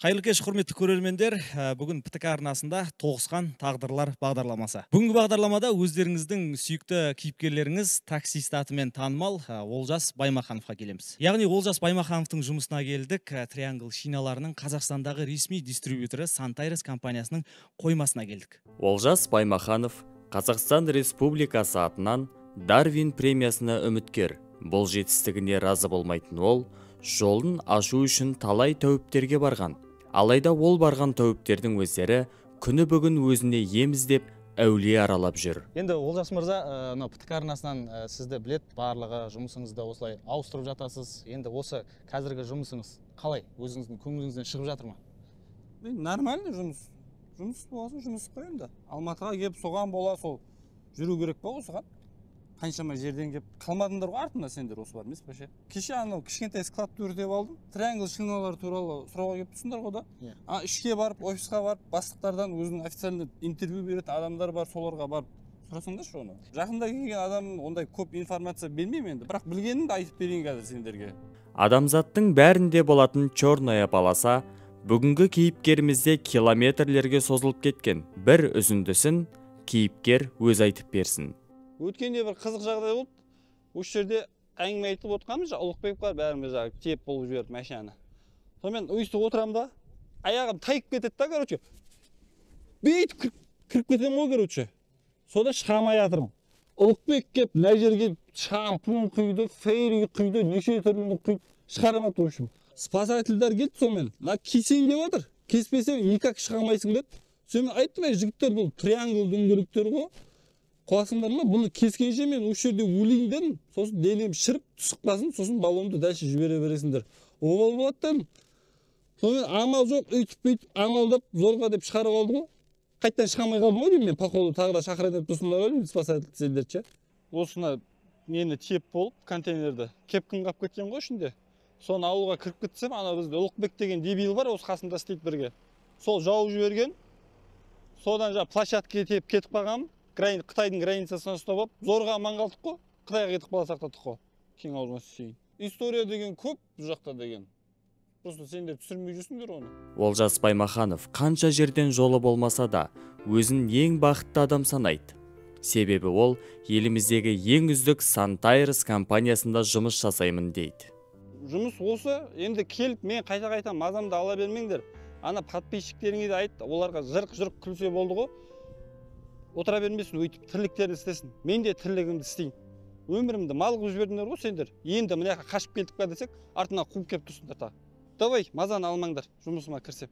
Қайырлы кеш, құрметті көрермендер. Бүгін ПТК арнасында «Тоғысқан тағдырлар» бағдарламасы. Бүгінгі бағдарламада өздеріңіздің сүйікті кейіпкерлеріңіз, таксист атымен танымал Олжас Баймахановқа келеміз. Яғни Олжас Баймахановтың жұмысына келдік. Триангл шиналарының Қазақстандағы ресми дистрибьюторы Сантайрес компаниясының қоймасына келдік. Олжас Баймаханов Қазақстан Республикасы атынан Дарвин премиясына үміткер. Бұл жетістігіне разы болмайтын ол жолын ашу үшін талай тәуіптерге барған. Алайда ол барған тәуіптердің өздері күні бүгін өзіне ем іздеп, әулие аралап жүр. Енді, Олжас мырза, мынау ПТК арнасынан сізді білет барлығы, жұмысыңызды осылай ауыстырып жатасыз. Енді осы қазіргі жұмысыңыз қалай? Өзіңіздің көңіліңізден шығып жатыр ма? Мен нормальный жұмыс. Жұмыс болсын, жұмыс қой енді. Алматыға келіп, соған бола сол жүру керек па осыған? Қаншама жерден келіп қалмадыңдар ғой артында сендер, осы бар емес па ше? Кеше анау кішкентай складты өртеп алдым. Триангл шиналар туралы сұрауға келіп тұрсыңдар ғой да? Иә. А ішке барып, офисқа барып, бастықтардан өзінің официально интервью беретін адамдар бар, соларға барып сұрасаңдаршы оны. Жақында келген адам ондай көп информация бермеймін енді, бірақ білгенімді айтып берейін қазір сендерге. Адамзаттың бәрінде болатын черная полоса бүгінгі кейіпкерімізде километрлерге созылып кеткен. Бір үзіндісін кейіпкер өз айтып берсін. Өткенде бір қызық жағдай болды. Осы жерде әңгіме айтып отқанбыз, жаңа Ұлықбек бар, бәріміз жаңағы тиеп болып жіберді машинаны. Сонымен өйстіп отырамын да, аяғым тайып кетеді да, короче. Бүйтіп кіріп кетемін ғой, короче. Сода шыға алмай жатырмын. Ұлықбек келіп, мына жерге шампунь құйды, фейри құйды, неше түрліні құйды, шығара алмады, в общем. Спасательдер келді сонымен. Мына кесейін деп жатыр. Кеспесең никак шыға алмайсың деді. Сонымен айттым: «Ей, жігіттер, бұл триангл дөңгелектер ғой. Қуасыңдар ма? Бұны кескенше мен осы жерде өлейін», — дедім. «Сосын денем шіріп түсіп қалсын, сосын баллонды дальше жібере бересіңдер. Обал болады», — дедім. Сонымен амал жоқ, өйтіп бүйтіп амалдап, зорға деп шығарып алды ғой. Қайтадан шыға алмай қалдым ғой деймін мен, походу, тағы да шақырайын деп тұрсыңдар ғой деймін спасательдерді ше. Осыны нені тиеп болып, контейнерді кепкін қалып кеткен ғой ішінде. Соны ауылға кіріп кетсем, ана бізде Ұлықбек деген дебил бар, осы қасымда істейді бірге. Сол жауып жіберген. Содан жаңа площадкаға тиеп кетіп қалғанмын. Қытайдың границасынан ұстап алып, зорға аман қалдық қой. Қытайға кетіп қала сақтадық қой. Кең аузына түсейін. История деген көп бұл жақта деген. Просто сендер түсірмей жүрсіңдер оны. Олжас Баймаханов қанша жерден жолы болмаса да, өзін ең бақытты адам санайды. Себебі ол еліміздегі ең үздік Сантайрс компаниясында жұмыс жасаймын дейді. Жұмыс осы, енді келіп мен қайта-қайта мазамды ала бермеңдер. Ана подписчиктеріңе де айт, оларға жырқ-жырқ күлсе болды ғой. Отыра бермесін, өйтіп тірліктерін істесін. Мен де тірлігімді істейін. Өмірімді мал қылып жібердіңдер ғой сендер. Енді мына жаққа қашып келдік па десек, артынан қуып келіп тұрсыңдар тағы. Давай, мазаны алмаңдар, жұмысыма кірсем.